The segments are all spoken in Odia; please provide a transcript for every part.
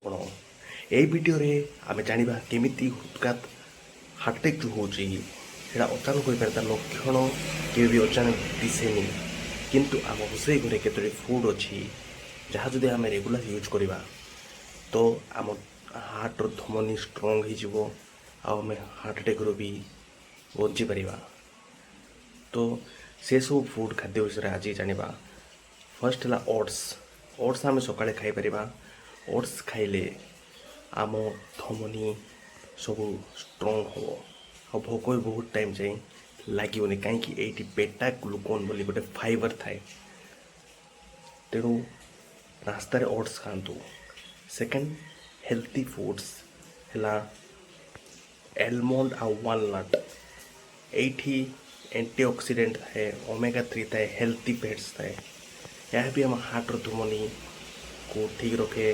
ଆପଣ ଏଇ ଭିଡ଼ିଓରେ ଆମେ ଜାଣିବା କେମିତି ହୃଦଘାତ, ହାର୍ଟ ଆଟାକ୍ ଯେଉଁ ହେଉଛି, ସେଇଟା ଅଚାନକ ହୋଇପାରେ। ତା ଲକ୍ଷଣ କେବେ ବି ଅଚାନକ ଦିଶେନି। କିନ୍ତୁ ଆମ ରୋଷେଇ ଘରେ କେତୋଟି ଫୁଡ଼୍ ଅଛି, ଯାହା ଯଦି ଆମେ ରେଗୁଲାର ୟୁଜ୍ କରିବା ତ ଆମ ହାର୍ଟର ଧମନୀ ଷ୍ଟ୍ରଙ୍ଗ ହେଇଯିବ ଆଉ ଆମେ ହାର୍ଟ ଆଟାକ୍ରୁ ବି ବଞ୍ଚିପାରିବା। ତ ସେସବୁ ଫୁଡ଼୍, ଖାଦ୍ୟ ବିଷୟରେ ଆଜି ଜାଣିବା। ଫାର୍ଷ୍ଟ ହେଲା ଓଟ୍ସ। ଓଟ୍ସ ଆମେ ସକାଳେ ଖାଇପାରିବା। ଓଟ୍ସ ଖାଇଲେ ଆମ ଧମନୀ ସବୁ ଷ୍ଟ୍ରଙ୍ଗ ହେବ ଆଉ ଭୋକ ବି ବହୁତ ଟାଇମ୍ ଯାଏଁ ଲାଗିବନି, କାହିଁକି ଏଇଠି ବେଟା ଗ୍ଲୁକୋନ୍ ବୋଲି ଗୋଟେ ଫାଇବର୍ ଥାଏ। ତେଣୁ ନାସ୍ତାରେ ଓଟ୍ସ ଖାଆନ୍ତୁ। ସେକେଣ୍ଡ ହେଲ୍ଥି ଫୁଡ଼୍ସ ହେଲା ଆଲମଣ୍ଡ ଆଉ ୱାଲନଟ୍। ଏଇଠି ଆଣ୍ଟିଅକ୍ସିଡେଣ୍ଟ ଥାଏ, ଓମେଗା 3 ଥାଏ, ହେଲ୍ଥି ଫ୍ୟାଟ୍ସ ଥାଏ। ଏହା ବି ଆମ ହାର୍ଟର ଧମନୀକୁ ଠିକ୍ ରଖେ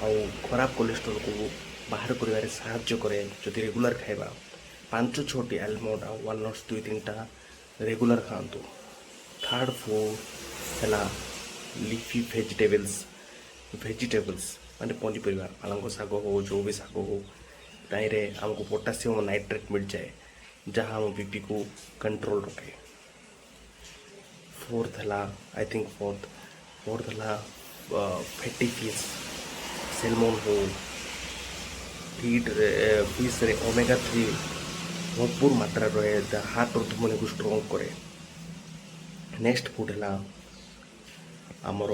ଆଉ ଖରାପ କୋଲେଷ୍ଟ୍ରଲକୁ ବାହାର କରିବାରେ ସାହାଯ୍ୟ କରେ। ଯଦି ରେଗୁଲାର ଖାଇବା, ପାଞ୍ଚ ଛଅଟି ଆଲମଣ୍ଡ ଆଉ ୱାଲନଟ୍ସ ଦୁଇ ତିନିଟା ରେଗୁଲାର ଖାଆନ୍ତୁ। ଥାର୍ଡ଼ ଫୁଡ଼୍ ହେଲା ଲିଫି ଭେଜିଟେବଲ୍ସ। ଭେଜିଟେବଲ୍ସ ମାନେ ପନିପରିବା, ପାଳଙ୍ଗ ଶାଗ ହଉ, ଯେଉଁ ବି ଶାଗ ହଉ, ତାହିଁରେ ଆମକୁ ପୋଟାସିୟମ୍ ନାଇଟ୍ରେଟ୍ ମିଳିଯାଏ, ଯାହା ଆମ ବିପିକୁ କଣ୍ଟ୍ରୋଲ ରଖେ। ଫୋର୍ଥ ହେଲା, I think fourth ହେଲା ଫ୍ୟାଟି ଫିସ୍, ସେଲମନ୍ ହଉ। ଫିସ୍ରେ ଓମେଗା 3 ଭରପୁର ମାତ୍ରାରେ ରହେ, ଯାହା ହାର୍ଟର ଧମନୀକୁ ଷ୍ଟ୍ରଙ୍ଗ କରେ। ନେକ୍ସଟ ଫୁଡ଼୍ ହେଲା ଆମର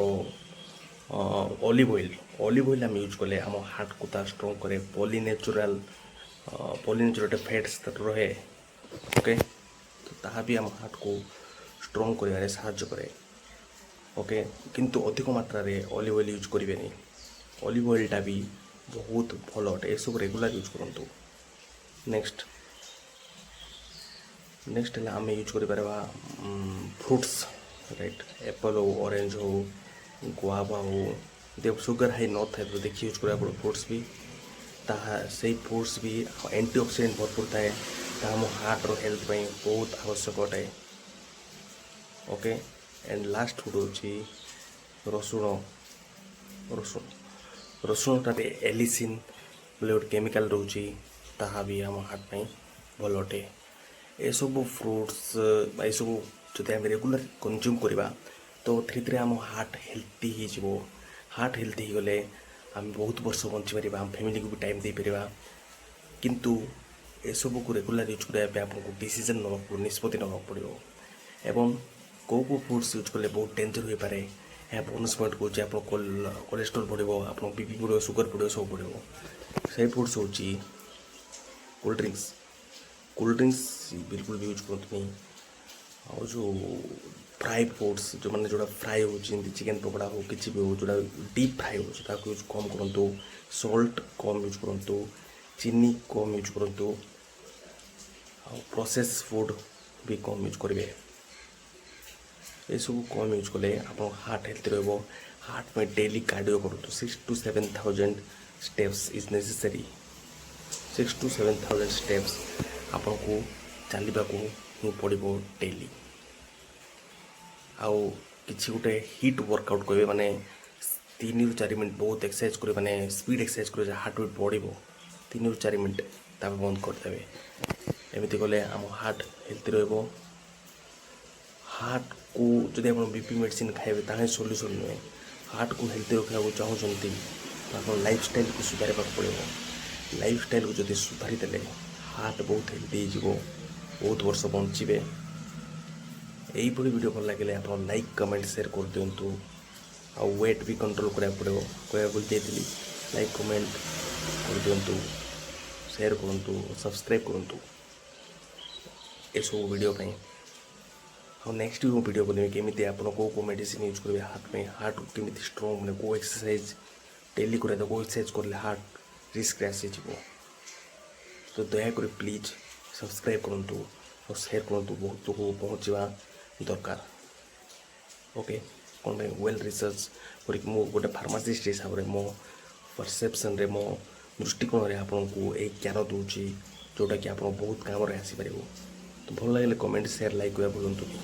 ଅଲିଭ୍ ଅଏଲ୍। ଅଲିଭ୍ ଅଏଲ୍ ଆମେ ୟୁଜ୍ କଲେ ଆମ ହାର୍ଟକୁ ତା ଷ୍ଟ୍ରଙ୍ଗ କରେ। ପଲିନେଚୁରାଲ୍ ଫ୍ୟାଟ୍ସ ରହେ, ଓକେ, ତ ତାହା ବି ଆମ ହାର୍ଟକୁ ଷ୍ଟ୍ରଙ୍ଗ କରିବାରେ ସାହାଯ୍ୟ କରେ, ଓକେ। କିନ୍ତୁ ଅଧିକ ମାତ୍ରାରେ ଅଲିଭ୍ ଅଏଲ୍ ୟୁଜ୍ କରିବେନି। ଅଲିଭ୍ ଅଏଲ୍ଟା ବି ବହୁତ ଭଲ ଅଟେ। ଏସବୁ ରେଗୁଲାର ୟୁଜ୍ କରନ୍ତୁ। ନେକ୍ସଟ ହେଲା ଆମେ ୟୁଜ୍ କରିପାରିବା ଫ୍ରୁଟ୍ସ, ରାଇଟ୍? ଆପଲ୍ ହଉ, ଅରେଞ୍ଜ ହଉ, ଗୁଆଭା ହଉ। ଯଦି ସୁଗାର ହାଇ ନଥାଏ ତ ଦେଖି ୟୁଜ୍ କରିବାକୁ ପଡ଼ିବ। ଫ୍ରୁଟ୍ସ ବି ତାହା, ସେଇ ଫ୍ରୁଟ୍ସ ବି ଆଣ୍ଟି ଅକ୍ସିଡେଣ୍ଟ ଭରପୁର ଥାଏ। ତାହା ଆମ ହାର୍ଟର ହେଲ୍ଥ ପାଇଁ ବହୁତ ଆବଶ୍ୟକ ଅଟେ। ଓକେ, ଆଣ୍ଡ ଲାଷ୍ଟ ଫୁଡ଼୍ ହେଉଛି ରସୁଣ। ରସୁଣଟାରେ ଏଲିସିନ୍ ବୋଲି ଗୋଟେ କେମିକାଲ ରହୁଛି, ତାହା ବି ଆମ ହାର୍ଟ ପାଇଁ ଭଲ ଅଟେ। ଏସବୁ ଫ୍ରୁଟ୍ସ, ଏସବୁ ଯଦି ଆମେ ରେଗୁଲାର କନଜ୍ୟୁମ୍ କରିବା ତ ଧୀରେ ଧୀରେ ଆମ ହାର୍ଟ ହେଲ୍ଥି ହେଇଯିବ। ହାର୍ଟ ହେଲ୍ଥି ହେଇଗଲେ ଆମେ ବହୁତ ବର୍ଷ ବଞ୍ଚିପାରିବା, ଆମ ଫ୍ୟାମିଲିକୁ ବି ଟାଇମ୍ ଦେଇପାରିବା। କିନ୍ତୁ ଏସବୁକୁ ରେଗୁଲାର ୟୁଜ୍ କରିବା ପାଇଁ ଆପଣଙ୍କୁ ଡିସିଜନ୍ ନେବାକୁ, ନିଷ୍ପତ୍ତି ନେବାକୁ ପଡ଼ିବ ଏବଂ କେଉଁ କେଉଁ ଫୁଡ଼୍ସ ୟୁଜ୍ କଲେ ବହୁତ ଡେଞ୍ଜର ହୋଇପାରେ, ଏହା ବୋନସ୍ ପଏଣ୍ଟ କହୁଛି। ଆପଣ କୋଲେଷ୍ଟ୍ରଲ୍ ବଢ଼ିବ, ଆପଣଙ୍କ ବିପି ବଢ଼ିବ, ସୁଗର ବଢ଼ିବ, ସବୁ ବଢ଼ିବ। ସେଇ ଫୁଡ଼୍ସ ହେଉଛି କୋଲ୍ଡ ଡ୍ରିଙ୍କସ୍। କୋଲ୍ଡ ଡ୍ରିଙ୍କସ୍ ବିଲକୁଲ ବି ୟୁଜ୍ କରନ୍ତୁନି। ଆଉ ଯେଉଁ ଫ୍ରାଏ ଫୁଡ଼୍ସ, ଯେଉଁମାନେ ଯେଉଁଟା ଫ୍ରାଏ ହେଉଛି, ଯେମିତି ଚିକେନ୍ ପକୋଡ଼ା ହଉ, କିଛି ବି ହଉ, ଯେଉଁଟା ଡିପ୍ ଫ୍ରାଏ ହେଉଛି, ତାକୁ ୟୁଜ୍ କମ୍ କରନ୍ତୁ। ସଲ୍ଟ କମ୍ ୟୁଜ୍ କରନ୍ତୁ, ଚିନି କମ୍ ୟୁଜ୍ କରନ୍ତୁ ଆଉ ପ୍ରୋସେସ୍ ଫୁଡ଼୍ ବି କମ୍ ୟୁଜ୍ କରିବେ। ଏସବୁ କମ୍ ୟୁଜ୍ କଲେ ଆପଣଙ୍କ ହାର୍ଟ ହେଲ୍ଥି ରହିବ। ହାର୍ଟ ପାଇଁ ଡେଲି କାର୍ଡ଼ିଓ କରନ୍ତୁ। 6 to 7 thousand steps is necessary. 6 to 7 thousand steps ଆପଣଙ୍କୁ ଚାଲିବାକୁ ହିଁ ପଡ଼ିବ ଡେଲି। ଆଉ କିଛି ଗୋଟେ ହିଟ୍ ୱାର୍କଆଉଟ୍ କରିବେ, ମାନେ 3ରୁ 4 ମିନିଟ୍ ବହୁତ ଏକ୍ସରସାଇଜ୍ କରିବେ, ମାନେ ସ୍ପିଡ଼ ଏକ୍ସରସାଇଜ୍ କରିବେ, ହାର୍ଟ ବିଟ୍ ବଢ଼ିବ। 3ରୁ 4 ମିନିଟ୍, ତାପରେ ବନ୍ଦ କରିଦେବେ। ଏମିତି କଲେ ଆମ ହାର୍ଟ ହେଲ୍ଥି ରହିବ। ହାର୍ଟକୁ ଯଦି ଆପଣ ବିପି ମେଡ଼ିସିନ୍ ଖାଇବେ, ତାହା ହିଁ ସଲ୍ୟୁସନ୍ ନୁହେଁ। ହାର୍ଟକୁ ହେଲ୍ଥି ରଖିବାକୁ ଚାହୁଁଛନ୍ତି ତ ଆପଣ ଲାଇଫଷ୍ଟାଇଲ୍କୁ ସୁଧାରିବାକୁ ପଡ଼ିବ। ଲାଇଫଷ୍ଟାଇଲ୍କୁ ଯଦି ସୁଧାରି ଦେଲେ ହାର୍ଟ ବହୁତ ହେଲ୍ଥି ହେଇଯିବ, ବହୁତ ବର୍ଷ ବଞ୍ଚିବେ। ଏଇଭଳି ଭିଡ଼ିଓ ଭଲ ଲାଗିଲେ ଆପଣ ଲାଇକ୍, କମେଣ୍ଟ, ସେୟାର କରିଦିଅନ୍ତୁ। ଆଉ ୱେଟ୍ ବି କଣ୍ଟ୍ରୋଲ୍ କରିବାକୁ ପଡ଼ିବ, କହିବାକୁ ଭୁଲି ଯାଇଥିଲି। ଲାଇକ୍, କମେଣ୍ଟ କରିଦିଅନ୍ତୁ, ସେୟାର କରନ୍ତୁ, ସବସ୍କ୍ରାଇବ୍ କରନ୍ତୁ ଏସବୁ ଭିଡ଼ିଓ ପାଇଁ। ଆଉ ନେକ୍ସଟ ବି ମୁଁ ଭିଡ଼ିଓ ବନେଇବି, କେମିତି ଆପଣ କେଉଁ କେଉଁ ମେଡ଼ିସିନ୍ ୟୁଜ୍ କରିବେ ହାର୍ଟ ପାଇଁ, ହାର୍ଟକୁ କେମିତି ଷ୍ଟ୍ରଙ୍ଗ, ମାନେ କେଉଁ ଏକ୍ସରସାଇଜ୍ ଡେଲି କରିବା, କେଉଁ ଏକ୍ସରସାଇଜ୍ କଲେ ହାର୍ଟ ରିସ୍କରେ ଆସିଯିବ। ତ ଦୟାକରି ପ୍ଲିଜ୍ ସବସ୍କ୍ରାଇବ୍ କରନ୍ତୁ ଆଉ ସେୟାର କରନ୍ତୁ। ବହୁତ ଲୋକକୁ ପହଞ୍ଚିବା ଦରକାର, ଓକେ। କ'ଣ ପାଇଁ ୱେଲ୍ ରିସର୍ଚ୍ଚ କରିକି ମୁଁ ଗୋଟେ ଫାର୍ମାସିଷ୍ଟ ହିସାବରେ ମୋ ପରସେପସନ୍ରେ, ମୋ ଦୃଷ୍ଟିକୋଣରେ ଆପଣଙ୍କୁ ଏଇ ଜ୍ଞାନ ଦେଉଛି, ଯେଉଁଟାକି ଆପଣ ବହୁତ କାମରେ ଆସିପାରିବ। ତ ଭଲ ଲାଗିଲେ କମେଣ୍ଟ, ସେୟାର, ଲାଇକ୍ କରିବା ଭୁଲନ୍ତୁନି।